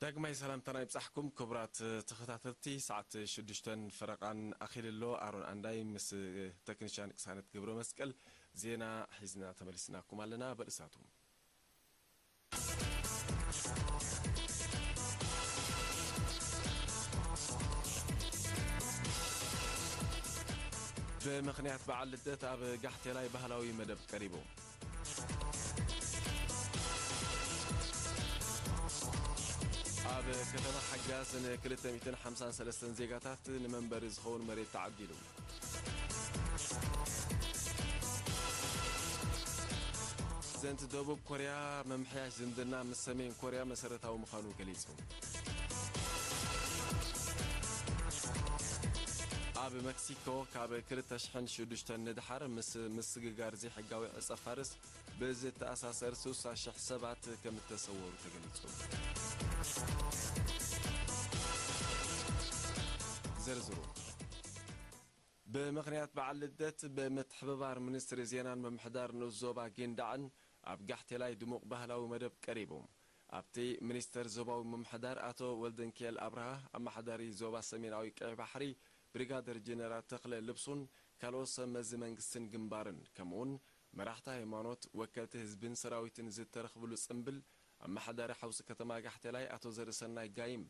ዳግማይ ሰላምታና ይብጻሕኩም ክቡራት ተኸታተልቲ። ሰዓት ሽዱሽተን ፈረቓን ኣኺሉ ኣሎ። ኣሮን ኣንዳይ ምስ ተክኒሻን ቅሳነት ገብረ መስቀል ዜና ሒዝና ተመሊስናኩም ኣለና። በርእሳቱ ብምኽንያት በዓል ልደት ኣብ ጋሕቴላይ ባህላዊ መደብ ቀሪቡ። ኣብ ከተማ ሓጋዝ ን ክልተ ሚእትን ሓምሳን ሰለስተን ዜጋታት ንመንበሪ ዝኸውን መሬት ተዓዲሉ። ፕሬዚደንት ደቡብ ኮርያ፣ ምምሕያሽ ዝምድና ምስ ሰሜን ኮርያ መሰረታዊ ምዃኑ ገሊጹ። ኣብ መክሲኮ፣ ካብ ክልተ ሽሕን ሽዱሽተን ንደሓር ምስ ምስግጋር ዘይሕጋዊ ዕጸ ፋርስ ብዝተኣሳሰር ስሳ ሽሕ ሰባት ከም እተሰወሩ ተገሊጹ። ዝርዝሩ። ብምኽንያት በዓል ልደት፣ ብምትሕብባር ሚኒስትሪ ዜናን ምምሕዳር ንኡስ ዞባ ጊንዳዕን ኣብ ጋሕቴላይ ድሙቕ ባህላዊ መደብ ቀሪቡ። ኣብቲ ሚኒስተር ዞባዊ ምምሕዳር ኣቶ ወልደንኪኤል ኣብርሃ፣ ኣመሓዳሪ ዞባ ሰሜናዊ ቀይሕ ባሕሪ ብሪጋደር ጀነራል ተኽለ ልብሱን ካልኦት ሰብ መዚ መንግስትን ግንባርን፣ ከምኡውን መራሕቲ ሃይማኖት፣ ወከልቲ ህዝብን ሰራዊትን ዝተረኽብሉ ጽምብል፣ ኣመሓዳሪ ሓውሲ ከተማ ጋሕቴላይ ኣቶ ዘርሰናይ ጋይም፣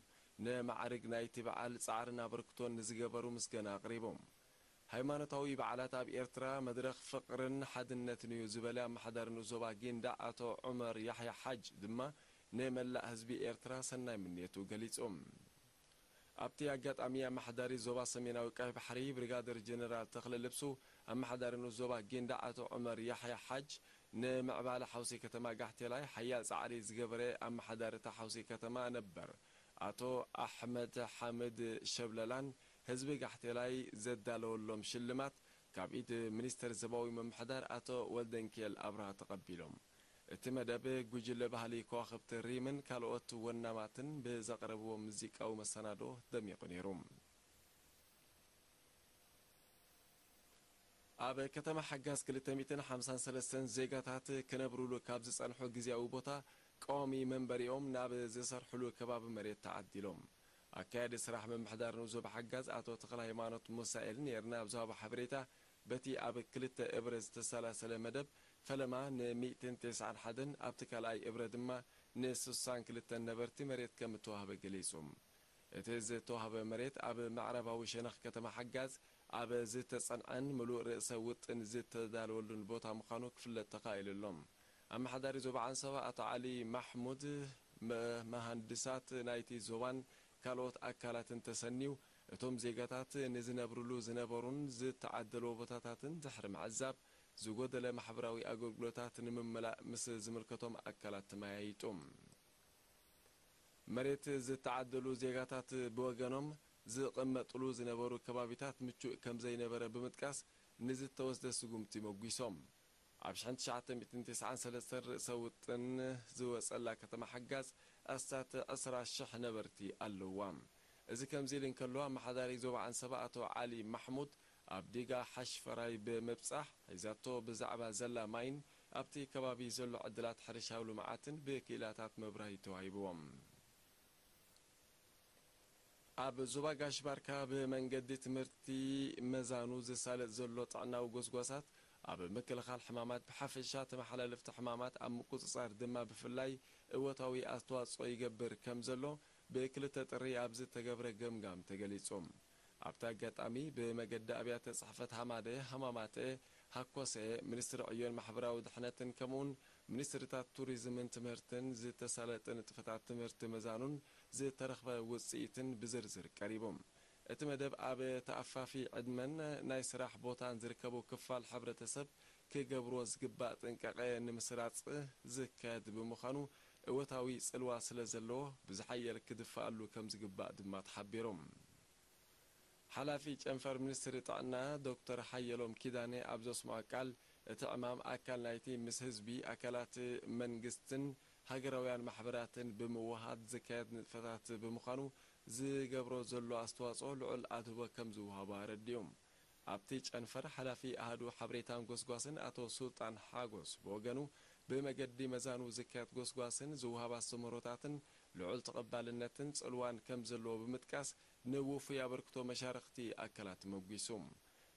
ንማዕርግ ናይቲ በዓል ጻዕርን ኣበርክቶን ንዝገበሩ ምስጋና ኣቕሪቦም። ሃይማኖታዊ በዓላት ኣብ ኤርትራ መድረኽ ፍቕርን ሓድነትን እዩ ዝበለ ኣመሓዳሪ ንኡስ ዞባ ጊንዳዕ ኣቶ ዑመር ያሕያ ሓጅ ድማ፣ ንመላእ ህዝቢ ኤርትራ ሰናይ ምንየቱ ገሊጹ። ኣብቲ ኣጋጣሚ፣ ኣመሓዳሪ ዞባ ሰሜናዊ ቀይሕ ባሕሪ ብሪጋደር ጀነራል ተኽለ ልብሱ፣ ኣመሓዳሪ ንኡስ ዞባ ጊንዳዕ ኣቶ ዑመር ያሕያ ሓጅ፣ ንምዕባለ ሓውሲ ከተማ ጋሕቴላይ ሓያል ጻዕሪ ዝገበረ ኣመሓዳሪ እታ ሓውሲ ከተማ ነበር ኣቶ ኣሕመድ ሓምድ ሸብለላን ህዝቢ ጋሕቴላይ ዘዳለወሎም ሽልማት ካብ ኢድ ሚኒስተር ዞባዊ ምምሕዳር ኣቶ ወልደንኪኤል ኣብርሃ ተቐቢሎም። እቲ መደብ ጉጅለ ባህሊ ከዋኽብቲ ሪምን ካልኦት ወናማትን ብዘቕረብዎ ሙዚቃዊ መሰናዶ ደሚቑ ነይሩ። ኣብ ከተማ ሓጋዝ ክልተ ሚእትን ሓምሳን ሰለስተን ዜጋታት ክነብሩሉ ካብ ዝጸንሑ ግዝያዊ ቦታ ቀዋሚ መንበሪኦም ናብ ዝሰርሕሉ ከባቢ መሬት ተዓዲሎም። ኣካያዲ ስራሕ ምምሕዳር ንኡስ ዞባ ሓጋዝ ኣቶ ተኽለ ሃይማኖት ሙሳኤል ኔርና ኣብ ዝሃቦ ሓበሬታ፣ በቲ ኣብ ክልተ እብረ ዝተሰላሰለ መደብ፣ ፈለማ ንሚእትን ተስዓን ሓደን፣ ኣብቲ ካልኣይ እብረ ድማ ንስሳን ክልተን ነበርቲ መሬት ከም እተዋህበ ገሊጹ። እቲ ዝተዋህበ መሬት ኣብ ምዕራባዊ ሸነኽ ከተማ ሓጋዝ ኣብ ዝተጸንዐን ምሉእ ርእሰ ውጥን ዝተዳለወሉን ቦታ ምዃኑ ክፍለጥ ተኻኢሉ ኣሎ። ኣመሓዳሪ ዞባ ዓንሰባ ኣቶ ዓሊ ማሕሙድ፣ መ-፣ መሃንድሳት ናይቲ ዞባን ካልኦት ኣካላትን ተሰንዩ፣ እቶም ዜጋታት ንዝነብርሉ ዝነበሩን ዝተዓደልዎ ቦታታትን ድሕሪ ምዕዛብ፣ ዝጎደለ ማሕበራዊ ኣገልግሎታት ንምምላእ ምስ ዝምልከቶም ኣካላት ተመያይጡ። መሬት ዝተዓደሉ ዜጋታት ብወገኖም፣ ዝቕመጥሉ ዝነበሩ ከባቢታት ምቹእ ከም ዘይነበረ ብምጥቃስ፣ ንዝተወስደ ስጉምቲ መጒሶም። ኣብ ሽሕን ትሽዓተ ሚእትን ተስዓን ሰለስተን ርእሰ ውጥን ዝወጸላ ከተማ ሓጋዝ ኣስታት ዕስራ ሽሕ ነበርቲ ኣለዋ። እዚ ከምዚ ኢሉ እንከሎ፣ ኣመሓዳሪ ዞባ ዓንሰባ ኣቶ ዓሊ ማሕሙድ ኣብ ዲጋ ሓሽፈራይ ብምብጻሕ ሒዛቶ ብዛዕባ ዘላ ማይን ኣብቲ ከባቢ ዘሎ ዕድላት ሕርሻዊ ልምዓትን ብክኢላታት መብራህርሂ ተዋሂብዎም። ኣብ ዞባ ጋሽ ባርካ ብመንገዲ ትምህርቲ መዛኑ ዝሳለጥ ዘሎ ጥዕናዊ ጎስጓሳት፣ ኣብ ምክልኻል ሕማማት ብሓፈሻ፣ ተመሓላለፍቲ ሕማማት ኣብ ምቁጽጻር ድማ ብፍላይ እወታዊ ኣስተዋጽኦ ይገብር ከም ዘሎ ብክልተ ጥሪ ኣብ ዝተገብረ ገምጋም ተገሊጹ። ኣብቲ ኣጋጣሚ፣ ብመገዲ ኣብያተ ጽሕፈት ሃማደ፣ ሃማማተ፣ ሃኮሰ፣ ሚኒስትሪ ዕዮን ማሕበራዊ ድሕነትን ከምኡውን ሚኒስትሪታት ቱሪዝምን ትምህርትን ዝተሳለጠ ንጥፈታት ትምህርቲ መዛኑን ዝተረኽበ ውጽኢትን ብዝርዝር ቀሪቡ። እቲ መደብ ኣብ ተኣፋፊ ዕድመን ናይ ስራሕ ቦታን ዝርከቡ ክፋል ሕብረተሰብ ክገብርዎ ዝግባእ ጥንቃቐ ንምስራጽ ዝካየድ ብምዃኑ፣ እወታዊ ጽልዋ ስለ ዘለዎ፣ ብዝሓየለ ክድፋኣሉ ከም ዝግባእ ድማ ተሓቢሩ። ሓላፊ ጨንፈር ሚኒስትሪ ጥዕና ዶክተር ሓየሎም ኪዳነ ኣብ ዘስምዖ ቃል፣ እቲ ዕማም ኣካል ናይቲ ምስ ህዝቢ፣ ኣካላት መንግስትን ሃገራውያን ማሕበራትን ብምውሃድ ዝካየድ ንጥፈታት ብምዃኑ፣ ዝገብሮ ዘሎ ኣስተዋጽኦ ልዑል ኣድህቦ ከም ዝወሃቦ ኣረዲኡ። ኣብቲ ጨንፈር ሓላፊ ኣሃዱ ሓበሬታን ጎስጓስን ኣቶ ሱልጣን ሓጎስ ብወገኑ፣ ብመገዲ መዛኑ ዝካየድ ጎስጓስን ዝወሃብ ኣስተምህሮታትን ልዑል ተቐባልነትን ጽልዋን ከም ዘለዎ ብምጥቃስ፣ ንውፉይ ኣበርክቶ መሻርኽቲ ኣካላት መጒሱ።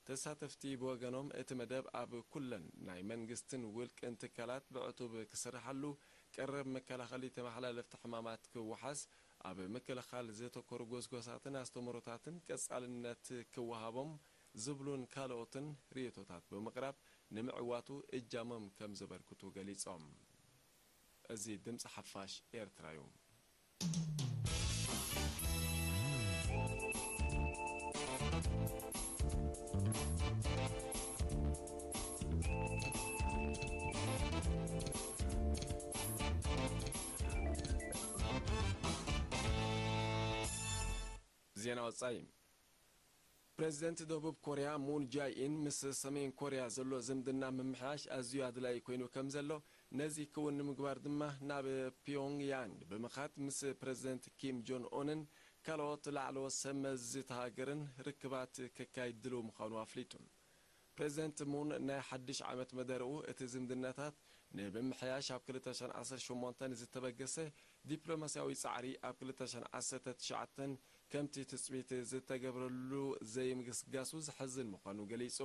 ተሳተፍቲ ብወገኖም፣ እቲ መደብ ኣብ ኩለን ናይ መንግስትን ውልቅን ትካላት ብዕቱብ ክስርሓሉ፣ ቀረብ መከላኸሊ ተመሓላለፍቲ ሕማማት ክወሓስ፣ ኣብ ምክልኻል ዘተኮሩ ጎስጓሳትን ኣስተምህሮታትን ቀጻልነት ክወሃቦም ዝብሉን ካልኦትን ርእይቶታት ብምቕራብ፣ ንምዕዋቱ እጃሞም ከም ዘበርክቱ ገሊጾም። እዚ ድምጺ ሓፋሽ ኤርትራ እዩ። ዜና ወጻኢ። ፕረዚደንት ደቡብ ኮርያ ሙን ጃይኢን ምስ ሰሜን ኮርያ ዘሎ ዝምድና ምምሕያሽ ኣዝዩ ኣድላዪ ኮይኑ ከም ዘሎ፣ ነዚ ክውን ንምግባር ድማ ናብ ፒዮንግ ያንግ ብምኻድ ምስ ፕረዚደንት ኪም ጆን ኡንን ካልኦት ላዕለዎት ሰብ መዚ እታ ሃገርን ርክባት ከካይድ ድሉው ምዃኑ ኣፍሊጡ። ፕረዚደንት ሙን ናይ ሓድሽ ዓመት መደርኡ፣ እቲ ዝምድናታት ንምምሕያሽ ኣብ ክልተ ሽሕን ዓሰርተ ሸሞንተን ዝተበገሰ ዲፕሎማስያዊ ጻዕሪ ኣብ ክልተ ሽሕን ዓሰርተ ትሽዓተን ከምቲ ትጽቢት ዝተገብረሉ ዘይምግስጋሱ ዘሕዝን ምዃኑ ገሊጹ።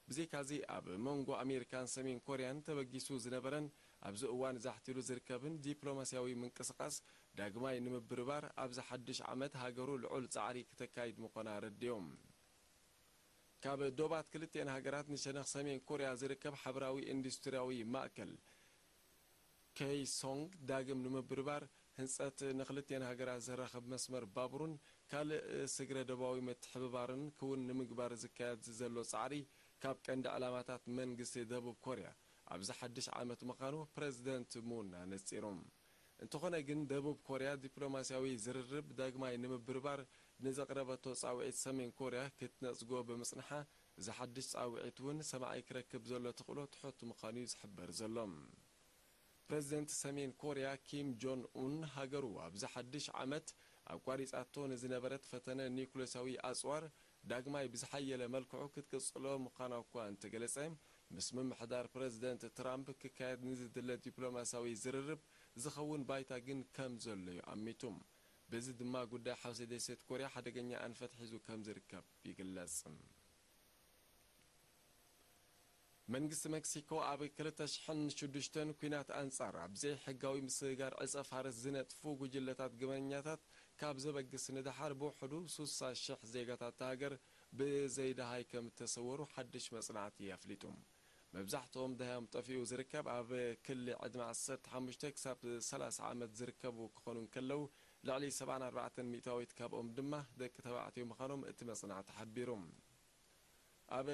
ብዘይካዚ፣ ኣብ መንጎ ኣሜሪካን ሰሜን ኮርያን ተበጊሱ ዝነበረን ኣብዚ እዋን ዛሕቲሉ ዝርከብን ዲፕሎማስያዊ ምንቅስቓስ ዳግማይ ንምብርባር ኣብዚ ሓድሽ ዓመት ሃገሩ ልዑል ጻዕሪ ክተካይድ ምዃና ኣረዲኦም። ካብ ዶባት ክልቲኤን ሃገራት ንሸነኽ ሰሜን ኮርያ ዝርከብ ሓበራዊ ኢንዱስትርያዊ ማእከል ከይሶንግ ዳግም ንምብርባር ህንጸት ንክልቲኤን ሃገራት ዘራኽብ መስመር ባቡርን ካልእ ስግረ ዶባዊ ምትሕብባርን ክውን ንምግባር ዝካየድ ዘሎ ጻዕሪ ካብ ቀንዲ ዕላማታት መንግስቲ ደቡብ ኮርያ ኣብዚ ሓድሽ ዓመት ምዃኑ ፕረዚደንት ሙን ኣነጺሮም። እንተኾነ ግን፣ ደቡብ ኮርያ ዲፕሎማስያዊ ዝርርብ ዳግማይ ንምብርባር ንዘቕረበቶ ጻውዒት ሰሜን ኮርያ ክትነጽጎ ብምጽንሓ፣ እዚ ሓድሽ ጻውዒት እውን ሰማዒ ክረክብ ዘሎ ተኽእሎ ትሑት ምዃኑ እዩ ዝሕበር ዘሎ። ፕረዚደንት ሰሜን ኮርያ ኪም ጆን ኡን፣ ሃገሩ ኣብዚ ሓድሽ ዓመት ኣቋሪጻቶ ንዝነበረት ፈተነ ኒውክለሳዊ ኣጽዋር ዳግማይ ብዝሓየለ መልክዑ ክትቅጽሎ ምዃና እኳ እንተገለጸ፣ ምስ ምምሕዳር ፕረዚደንት ትራምፕ ክካየድ ንዝድለ ዲፕሎማስያዊ ዝርርብ ዝኸውን ባይታ ግን ከም ዘሎ እዩ ኣሚቱ። በዚ ድማ ጉዳይ ሓውሲ ደሴት ኮርያ ሓደገኛ ኣንፈት ሒዙ ከም ዝርከብ ይግለጽ። መንግስቲ ሜክሲኮ ኣብ ክልተ ሽሕን ሽዱሽተን ኲናት ኣንጻር ኣብ ዘይሕጋዊ ምስግጋር ዕጸ ፋርስ ዝነጥፉ ጉጅለታት ገበነኛታት ካብ ዘበግስ ንደሓር ብውሕዱ ሱሳ ሽሕ ዜጋታት እታ ሃገር ብዘይደሃይ ከም እተሰወሩ ሓድሽ መጽናዕቲ ኣፍሊጡ። መብዛሕትኦም ደሃዮም ጠፊኡ ዝርከብ ኣብ ክሊ ዕድመ ዓሰርተ ሓሙሽተ ክሳብ ሰላሳ ዓመት ዝርከቡ ክኾኑ እንከለዉ፣ ልዕሊ ሰብዓን ኣርባዕተን ሚእታዊት ካብኦም ድማ ደቂ ተባዕትዮ ምዃኖም እቲ መጽናዕቲ ሓቢሩ። ኣብ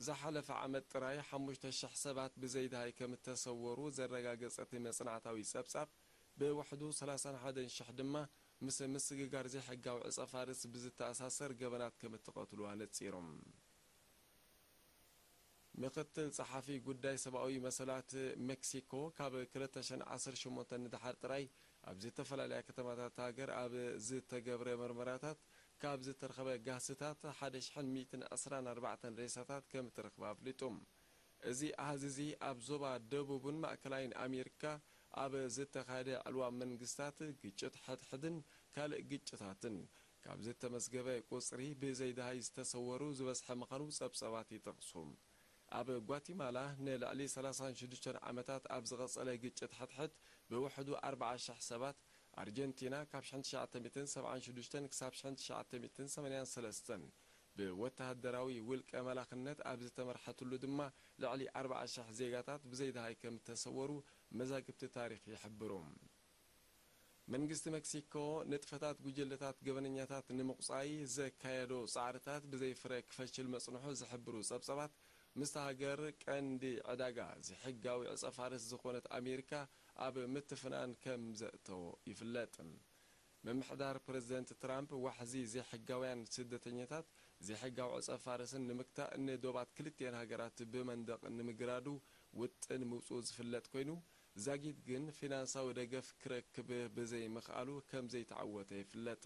ዝሓለፈ ዓመት ጥራይ ሓሙሽተ ሽሕ ሰባት ብዘይደሃይ ከም እተሰወሩ ዘረጋገጸ እቲ መጽናዕታዊ ጸብጻብ፣ ብውሕዱ ሰላሳን ሓደን ሽሕ ድማ ምስ ምስግጋር ዘይሕጋዊ ዕጸ ፋርስ ብዝተኣሳሰር ገበናት ከም እተቐትሉ ኣነጺሮም። ምክትል ጸሓፊ ጉዳይ ሰብኣዊ መሰላት ሜክሲኮ፣ ካብ ክልተ ሽሕን ዓሰርተ ሸሞንተን ንደሓር ጥራይ ኣብ ዝተፈላለያ ከተማታት ሃገር ኣብ ዝተገብረ መርመራታት ካብ ዝተረኸበ ጋህስታት ሓደ ሽሕን ሚእትን ዕስራን ኣርባዕተን ሬሳታት ከም እተረኽበ ኣፍሊጡ። እዚ ኣሃዝ እዚ ኣብ ዞባ ደቡብን ማእከላይን ኣሜሪካ ኣብ ዝተኻየደ ዕልዋ መንግስታት፣ ግጭት ሕድሕድን ካልእ ግጭታትን ካብ ዝተመዝገበ ቁጽሪ ብዘይደሃይ ዝተሰወሩ ዝበዝሐ ምዃኑ ጸብጸባት ይጠቕሱ። ኣብ ጓቲማላ ንልዕሊ ሰላሳን ሽዱሽተን ዓመታት ኣብ ዝቐጸለ ግጭት ሕድሕድ ብውሕዱ ኣርብዓ ሽሕ ሰባት፣ ኣርጀንቲና ካብ ሽሕን ትሽዓተ ሚእትን ሰብዓን ሽዱሽተን ክሳብ ሽሕን ትሽዓተ ሚእትን ሰማንያን ሰለስተን ብወተሃደራዊ ውልቀ መላኽነት ኣብ ዝተመርሐትሉ ድማ ልዕሊ ኣርብዓ ሽሕ ዜጋታት ብዘይደሃይ ከም እተሰወሩ መዛግብቲ ታሪኽ ይሕብሩ። መንግስቲ ሜክሲኮ ንጥፈታት ጉጅለታት ገበነኛታት ንምቑጻይ ዘካየዶ ጻዕርታት ብዘይ ፍረ ክፈሽል መጽንሑ ዝሕብሩ ጸብጻባት፣ ምስታ ሃገር ቀንዲ ዕዳጋ ዘይሕጋዊ ዕጸ ፋርስ ዝኾነት ኣሜሪካ ኣብ ምትፍናን ከም ዘእተዎ ይፍለጥ። ምምሕዳር ፕረዚደንት ትራምፕ ዋሕዚ ዘይሕጋውያን ስደተኛታት፣ ዘይሕጋዊ ዕጸ ፋርስን ንምግታእ ንዶባት ክልቲኤን ሃገራት ብመንደቕ ንምግራዱ ውጥን ምውጽኡ ዝፍለጥ ኮይኑ፣ ዛጊት ግን ፊናንሳዊ ደገፍ ክረክብ ብዘይምኽኣሉ ከም ዘይተዓወተ ይፍለጥ።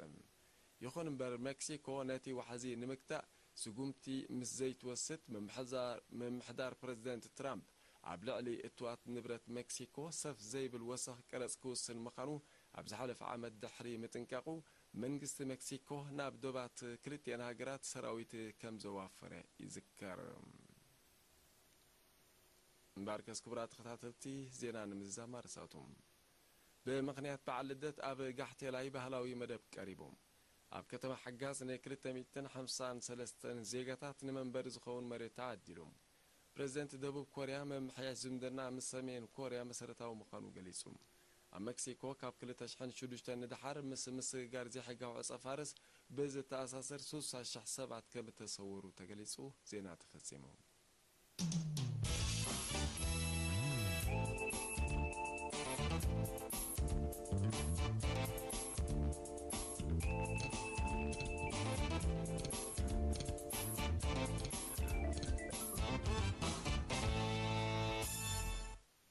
ይኹን እምበር፣ ሜክሲኮ ነቲ ዋሕዚ ንምግታእ ስጉምቲ ምስ ዘይትወስድ፣ ምምሕዛ-፣ ምምሕዳር ፕረዚደንት ትራምፕ ኣብ ልዕሊ እትዋት ንብረት ሜክሲኮ ሰፍ ዘይብል ወሰኽ ቀረጽ ክውስን ምዃኑ ኣብ ዝሓለፈ ዓመት ድሕሪ ምጥንቃቑ፣ መንግስቲ ሜክሲኮ ናብ ዶባት ክልቲኤን ሃገራት ሰራዊት ከም ዘዋፈረ ይዝከር። እምበኣርከስ ክቡራት ተኸታተልቲ፣ ዜና ንምዝዛም ኣርእስታቱ። ብምኽንያት በዓል ልደት ኣብ ጋሕቴላይ ባህላዊ መደብ ቀሪቡ። ኣብ ከተማ ሓጋዝ ን253 ዜጋታት ንመንበሪ ዝኸውን መሬት ተዓዲሉ። ፕሬዝደንት ደቡብ ኮርያ፣ ምምሕያሽ ዝምድና ምስ ሰሜን ኮርያ መሰረታዊ ምዃኑ ገሊጹ። ኣብ መክሲኮ ካብ ክልተ ሽሕን ሽዱሽተን ንደሓር ምስ ምስግጋር ዘይሕጋዊ ዕጸ ፋርስ ብዝተኣሳሰር ስሳ ሽሕ ሰባት ከም እተሰወሩ ተገሊጹ። ዜና ተፈጺሙ።